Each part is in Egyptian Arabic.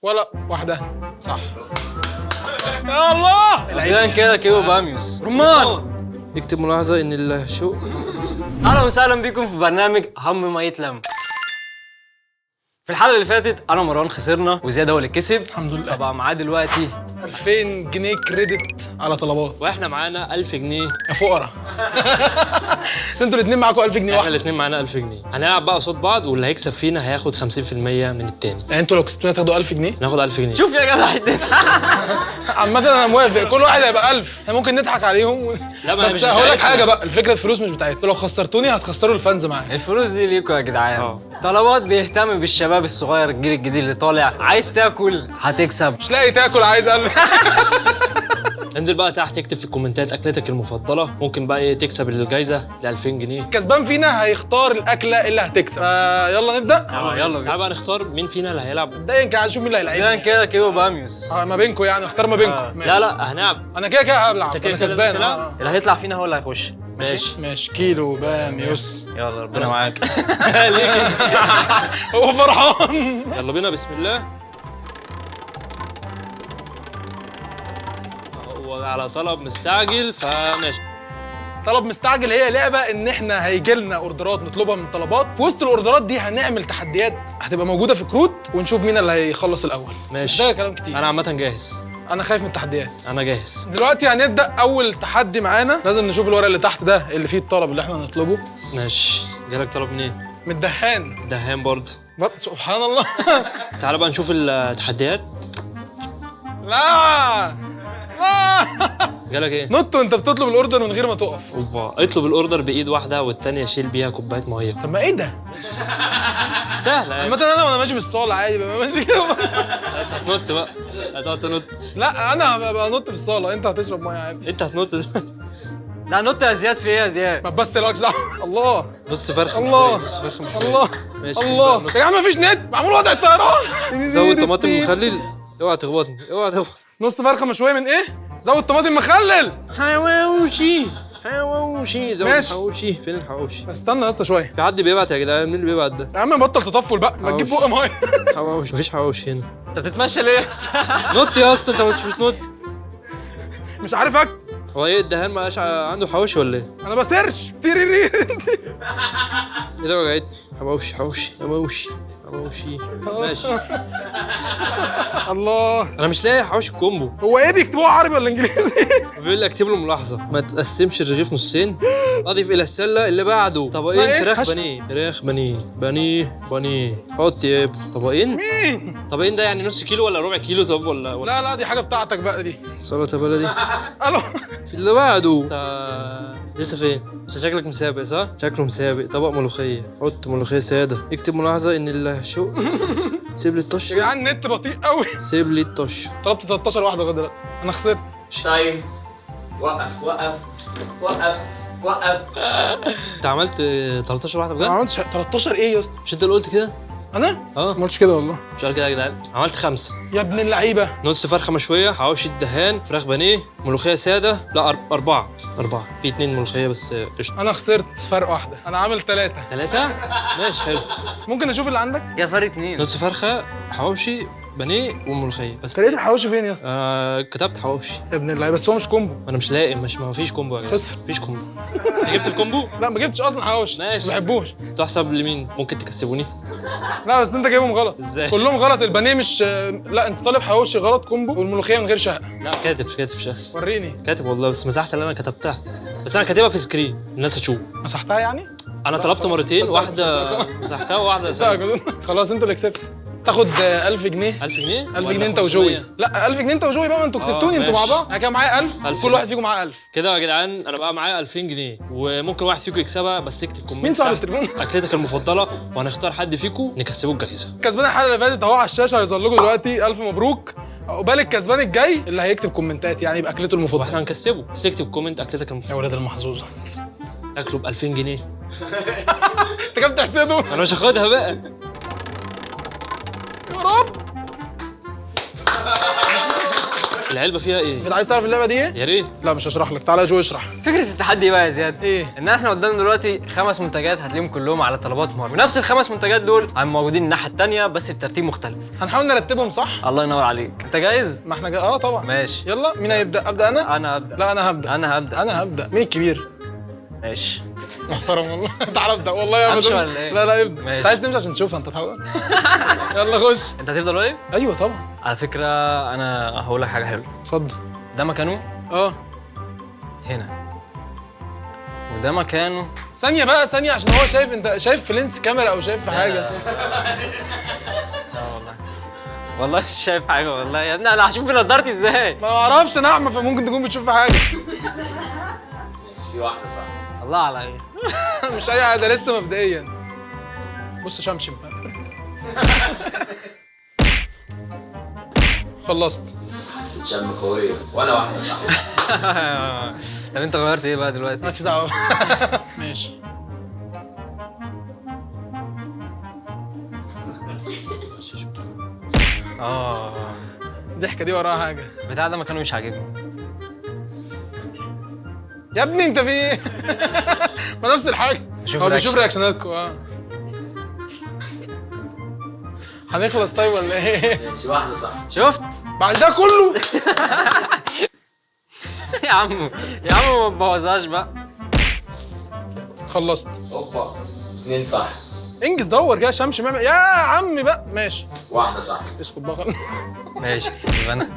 ولا واحدة صح. يا الله مبدئيا كده كيلو باميوس رمان. اكتب ملاحظة ان الشوق. اهلا وسهلا بيكم في برنامج هم ما يتلم. في الحلقة اللي فاتت انا ومروان خسرنا وزياد هو اللي كسب الحمد لله. فبقى معاه دلوقتي 2000 جنيه credit على طلبات، واحنا معانا 1000 جنيه يا فقراء. بس انتوا الاثنين معاكم 1000 جنيه احنا واحدة. الاثنين معانا 1000 جنيه. هنلعب بقى قصاد بعض، واللي هيكسب فينا هياخد 50% من التاني. يعني انتوا لو كسبتونا تاخدوا 1000 جنيه؟ ناخد 1000 جنيه. شوف يا جدع الدنيا. عامة انا موافق، كل واحد هيبقى 1000، احنا ممكن نضحك عليهم لا، ما هي بس مش هقول لك بتاعتنا. حاجة بقى، الفكرة الفلوس مش بتاعتنا، لو خسرتوني هتخسروا ال fans معايا. الفلوس دي ليكوا يا جدعان. طلبات بيهتم بالشباب الصغير، الجيل الجديد اللي طالع، عايز تاكل هتكسب. مش لاقي تاكل عايز 1000. انزل بقى تحت اكتب في الكومنتات اكلتك المفضلة، ممكن بقى ايه تكسب الجايزة ل 2000 جنيه. كسبان فينا هيختار الاكلة اللي هتكسب. يلا نبدا. يلا بينا. تعال بقى نختار مين فينا اللي هيلعب. مبدئيا كده عايز اشوف مين اللي مبدئيا هيلعب. كده كيلو باميوس. ما بينكم يعني، اختار ما بينكم. ماشي. لا لا هنلعب. انا كده كده هلعب، انت كده انا كده كسبان. لازم تلعب. اللي هيطلع فينا هو اللي هيخش. ماشي ماشي. كيلو باميوس. يلا ربنا معاك. هو فرحان. يلا بينا، بسم الله. هو على طلب مستعجل فماشي. طلب مستعجل هي لعبه ان احنا هيجي لنا اوردرات نطلبها من طلبات، في وسط الاوردرات دي هنعمل تحديات هتبقى موجودة في كروت، ونشوف مين اللي هيخلص الاول. ماشي. ده كلام كتير. انا عامة جاهز. انا خايف من التحديات. انا جاهز. دلوقتي هنبدا اول تحدي معانا، لازم نشوف الورق اللي تحت ده اللي فيه الطلب اللي احنا هنطلبه. ماشي. جالك طلب منين؟ من الدهان. دهان برضه. سبحان الله. تعال بقى نشوف التحديات. لا لا. جالك ايه؟ نط وانت بتطلب ال order من غير ما تقف. اوبا، اطلب ال order بايد واحدة والتانية شيل بيها كوباية مية. طب ما ايه ده؟ سهلة يعني. عامة انا وانا ماشي في الصاله عادي ببقى ماشي كده. بس هتنط بقى، هتقعد تنط. لا انا هبقى انط في الصاله، انت هتشرب مية عادي. انت هتنط. لا نط يا زياد. في ايه يا زياد؟ ما بس لكش دعوه. الله نص فرخة الله مشوية، نص فرخة مشوية. الله ماشي. الله يا جماعة ما فيش نت، معمول وضع الطيران. زود طماطم مخلل. اوعى تخبطني، اوعى تخبطني. نص فرخة مشوية من ايه؟ زود طماطم مخلل. حواوشي حواوشي. زود ماشي. حواوشي. فين الحواوشي؟ استنى يا اسطى شوية. في حد بيبعت يا جدعان؟ مين اللي بيبعت ده؟ يا عم بطل تطفل بقى، ما تجيب بق مية. حواوشي. مفيش حواوشي هنا. انت بتتمشى ليه يا اسطى؟ نط يا اسطى، انت مش بتنط. مش عارف اكتب. هو ايه الدهان ما بقاش عنده حواوشي ولا ايه؟ انا ب search تيريري. ايه ده وجعتني. حواوشي حواوشي حواوشي حواوشي. ماشي. الله. انا مش لاقي حواوشي ال combo. هو ايه بيكتبوها عربي ولا انجليزي؟ بيقول لك اكتب له ملاحظة، ما تقسمش الرغيف نصين، اضيف الى السلة اللي بعده طبقين اسمها إيه؟ فراخ بانيه. فراخ بانيه بانيه بانيه. حط يا طبقين. مين؟ طبقين ده يعني نص كيلو ولا ربع كيلو؟ طب ولا لا لا دي حاجة بتاعتك بقى دي. سلطة بلدي. الو. اللي بعده انت لسه فين؟ عشان شكلك مسابق صح؟ شكله مسابق. طبق ملوخية، حط ملوخية ساده. اكتب ملاحظة ان الشوق. سيب لي الطش يا جدعان النت بطيء قوي. سيب لي الطش. طلبت 13 واحدة لغاية دلوقتي، انا خسرت. time. وقف وقف وقف وقف. انت عملت 13 واحدة ما بجد؟ عملتش 13 ايه يا اسطى؟ مش انت اللي قلت كده؟ انا؟ اه. ما قلتش كده والله. مش قال كده يا جدعان؟ عملت 5. يا ابن اللعيبة. نص فرخة مشوية، حواوشي الدهان، فراخ بانيه، ملوخية ساده. لا 4 4 في 2 ملوخية بس. قشطه. انا خسرت فرق واحدة، انا عامل 3. 3؟ ماشي حلو. ممكن اشوف اللي عندك؟ يا فرق 2. نص فرخة، حواوشي بانيه وملوخيه بس. لقيت الحواوشي فين يا اسطى؟ كتبت حواوشي. يا ابن اللعيبة. بس هو مش combo. انا مش لاقي، مش ما فيش combo يا جدعان. خسر. مفيش combo. انت جبت ال combo؟ لا ما جبتش اصلا حواوشي. ماشي. ما بحبوش. تحسب لمين؟ ممكن تكسبوني؟ لا بس انت جايبهم غلط. ازاي؟ كلهم غلط. البانيه مش، لا انت طالب حواوشي غلط combo، والملوخيه من غير شهقه. لا كاتب كاتب شهقه. وريني. كاتب والله، بس مسحت اللي انا كتبتها. بس انا كاتبها في screen الناس هتشوف. مسحتها يعني؟ انا طلبت مرتين، واحدة مسحتها وواحدة. خلاص انت اللي كسبت. تاخد 1000 جنيه. 1000 جنيه؟ 1000 جنيه انت وجوي. لا 1000 جنيه انت وجوي بقى، ما انتوا كسبتوني انتوا مع بعض. انا كان معايا 1000، كل واحد فيكم معاه 1000. كده يا جدعان انا بقى معايا 2000 جنيه، وممكن واحد فيكم يكسبها. بس اكتب comment مين صاحب التليفون؟ اكلتك المفضلة، وهنختار حد فيكم نكسبه الجايزة. كسبان الحلقة اللي فاتت اهو على الشاشة، هيظهر لكم دلوقتي. 1000 مبروك. عقبال الكسبان الجاي اللي هيكتب كومنتات يعني باكلته المفضلة. واحنا هنكسبه، بس اكتب comment اكلتك المفضلة. يا ولاد المحظوظه. اكله ب 2000 جنيه. انت كده بتحسده. انا مش هاخدها بقى. يا رب. العلبة فيها ايه؟ انت عايز تعرف اللعبة دي ايه؟ يا ريت. لا مش هشرح لك، تعالى يا جو اشرح. فكرة التحدي بقى يا زياد ايه؟ ان احنا قدامنا دلوقتي 5 منتجات هتلاقيهم كلهم على طلبات مارت، ونفس ال5 منتجات دول هم موجودين الناحية الثانية بس بترتيب مختلف. هنحاول نرتبهم صح؟ الله ينور عليك. انت جاهز؟ ما احنا اه طبعا. ماشي يلا، مين هيبدا؟ ابدا انا؟ انا هبدا. لا انا هبدا. انا هبدا. انا هبدا. مين الكبير؟ ماشي. محترم والله. تعالى ابدا والله يا امشي بدر. ولا ايه؟ لا لا ابدا. ماشي. انت عايز تمشي عشان تشوفها انت تحول. يلا خش. انت هتفضل واقف؟ ايوه طبعا. على فكرة انا هقول لك حاجة حلوة. اتفضل. ده مكانه هنا، وده مكانه. ثانية بقى ثانية، عشان هو شايف، انت شايف في لينس كاميرا او شايف في حاجة؟ لا والله والله مش شايف حاجة والله يا ابني. انا هشوف بنضارتي ازاي؟ ما اعرفش، انا اعمى فممكن تكون بتشوف في حاجة. ماشي، في واحدة صح. الله عليا. مش اي حاجة لسه مبدئيا. بص شمشم. خلصت. حسيت شم قوية. ولا واحدة صح. طب انت غيرت ايه بقى دلوقتي؟ مالكش دعوه. ماشي. الضحكة دي وراها حاجة. بتاع ده مكانه مش عاجبني. يا ابني انت في ايه؟ ما نفس الحاجة. هو بيشوف رياكشناتكم. هنخلص طيب ولا ايه؟ ماشي، واحدة صح. شفت؟ بعد ده كله؟ يا عم يا عم ما تبوظهاش بقى. خلصت. اوبا، 2 صح. انجز دور كده شمشم يا عمي بقى. ماشي، واحدة صح. اسكت بقى. ماشي يبقى انا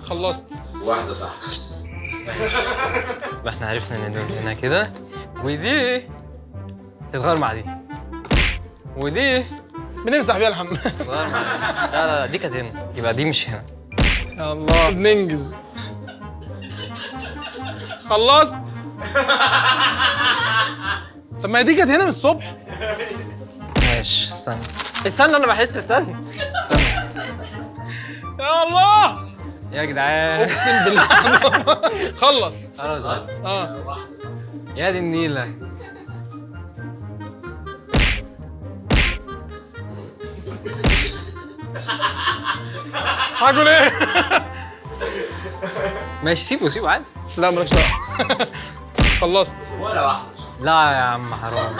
خلصت. واحدة صح. يبقى احنا عرفنا ان دول هنا كده، ودي تتغير مع دي، ودي بنمسح بيها الحمام. تتغير مع دي. لا لا لا دي كانت هنا، يبقى دي مش هنا. يا الله بننجز. خلصت. طب ما دي كانت هنا من الصبح. ماشي استنى استنى، انا بحس. استنى استنى. يا الله يا جدعان اقسم بالله. خلص خلاص. يا دي النيله. هاكل ايه؟ ماشي سيبه سيبه عادي. لا مالكش دعوه. خلصت. ولا واحدة. لا يا عم حرام.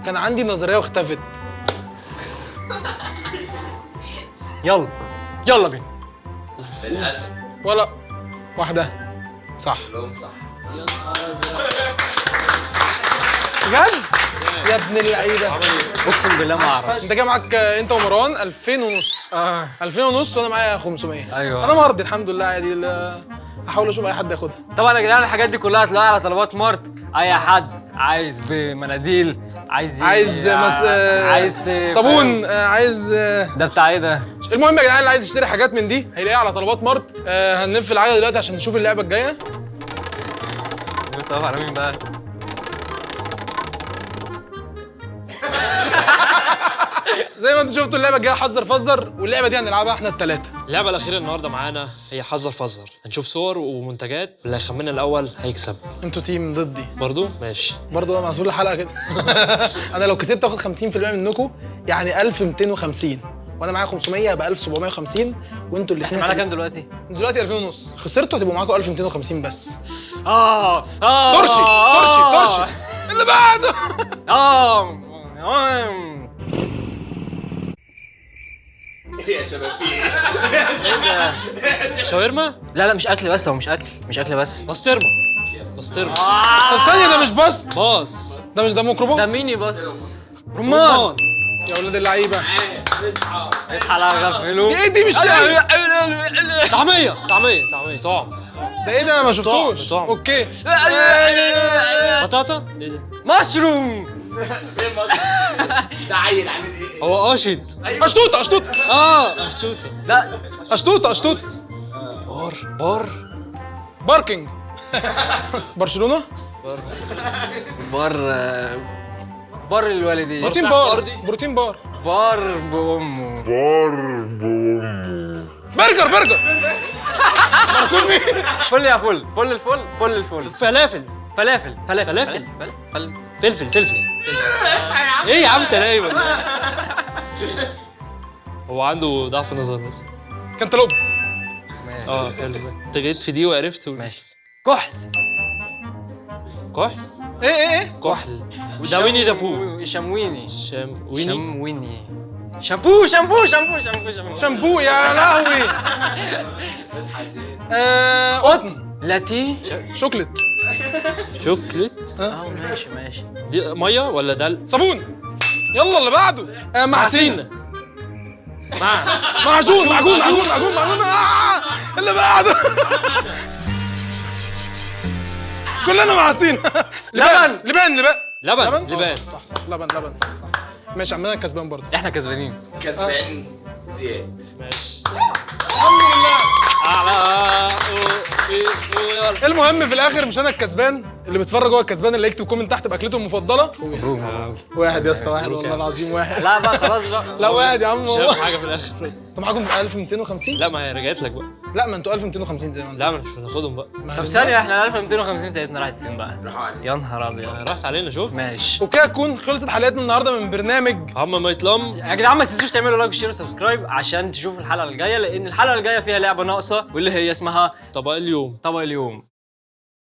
كان عندي نظرية واختفت. يلا يلا بينا. للاسف ولا واحدة صح. كلهم صح. بجد؟ يا ابن اللعيبة. اقسم بالله ما اعرف. انت جاي معاك انت ومروان 2000 ونص. 2000 ونص وانا معايا 500. ايوه انا مرضي الحمد لله عادي. هحاول اشوف اي حد ياخدها. طبعا يا جدعان الحاجات دي كلها هتلاقيها على طلبات مارت. اي حد عايز بمناديل، عايز عايز صابون، عايز ده بتاع ايه ده؟ المهم يا جدعان اللي عايز يشتري حاجات من دي هيلاقيها على طلبات مارت. هنلف العجلة دلوقتي عشان نشوف اللعبة الجاية. طب على مين بقى؟ زي ما انتم شفتوا اللعبة الجاية حذر فزر، واللعبة دي هنلعبها احنا الثلاثة. اللعبة الاخيرة النهارده معانا هي حذر فزر. هنشوف صور ومنتجات، اللي هيخمنها الاول هيكسب. انتوا team ضدي برضو؟ ماشي برضو معزول الحلقة كده. انا لو كسبت اخد 50% منكم، يعني 1250، وانا معايا 500 يبقى 1750، وانتوا الاثنين معانا كام دلوقتي؟ دلوقتي 2000 ونص. خسرتوا هتبقوا معاكم 1250 بس. طرشي طرشي طرشي اللي بعده. يا شباب في ايه؟ يا شباب شاورما؟ لا لا مش اكل بس، هو مش اكل، مش اكل بس. بسطرمه. بسطرمه. طب ثانية، ده مش باص، باص، ده مش، ده ميكروباص، ده ميني باص. رمان. يا ولاد اللعيبة اصحى اصحى على غفلوه. دي ايه دي؟ مش طعميه طعميه طعميه طعم. ده ايه ده؟ انا ما شفتوش. طعم. okay. بطاطا. ايه ده؟ مشروم. فين مصر؟ ده عيل عامل ايه؟ هو قاشط. اشطوطه اشطوطه. اشطوطه. لا اشطوطه اشطوطه. بار بار parking. برشلونة. بار بار الوالدين. بروتين بار. بروتين بار. بار بأمه. برجر برجر. باركود مين؟ فل يا فل فل الفل فل الفل. فلافل فلافل فلافل فلافل. فلافل. فلفل فلفل. ايه يا عم انت نايم ولا إيه؟ هو عنده ضعف نظر بس. كانتالوب. اه حلو، انت جيت في دي وعرفت. ماشي. كحل. كحل. ايه ايه ايه؟ كحل ده ويني ذا بو. شمويني. شام ويني. شمويني. شامبو شامبو شامبو شامبو شامبو. شامبو يا لهوي. قطن. لاتية. شوكليت. شوكليت. اه ماشي ماشي. دي مية ولا دل؟ صابون. يلا اللي بعده. معسين. مع معجون معجون معجون معجون معجون. اللي بعده. كلنا معسين. لبن. لبان لبان. لبن. لبن. لبان. صح صح لبن لبن صح صح. ماشي، عمنا كسبان برضه. احنا كسبانين. كسبان زياد. ماشي. الحمد لله. اعلى. المهم في الاخر مش انا الكسبان، اللي بيتفرج هو الكسبان. اللي يكتب comment تحت باكلته المفضلة. واحد يا اسطى، واحد والله العظيم واحد. لا بقى خلاص بقى. لا واحد يا عم مش والله. هاخد حاجة في الاخر. انتوا معاكم 1250؟ لا ما هي رجعت لك بقى. لا ما انتوا 1250 زي ما انتوا. لا ما مش هناخدهم بقى. طب ثانية، احنا 1250 بتاعتنا راحت فين بقى؟ يا نهار ابيض. راحت علينا. شوف. ماشي. وكده تكون خلصت حلقتنا النهارده من برنامج هم ما يتلم. يا جدعان ما تنسوش تعملوا like و share و subscribe عشان تشوفوا الحلقة الجاية، لأن الحلقة الجاية فيها لعبة ناقصة واللي هي اسمها طبق اليوم. طبق اليوم.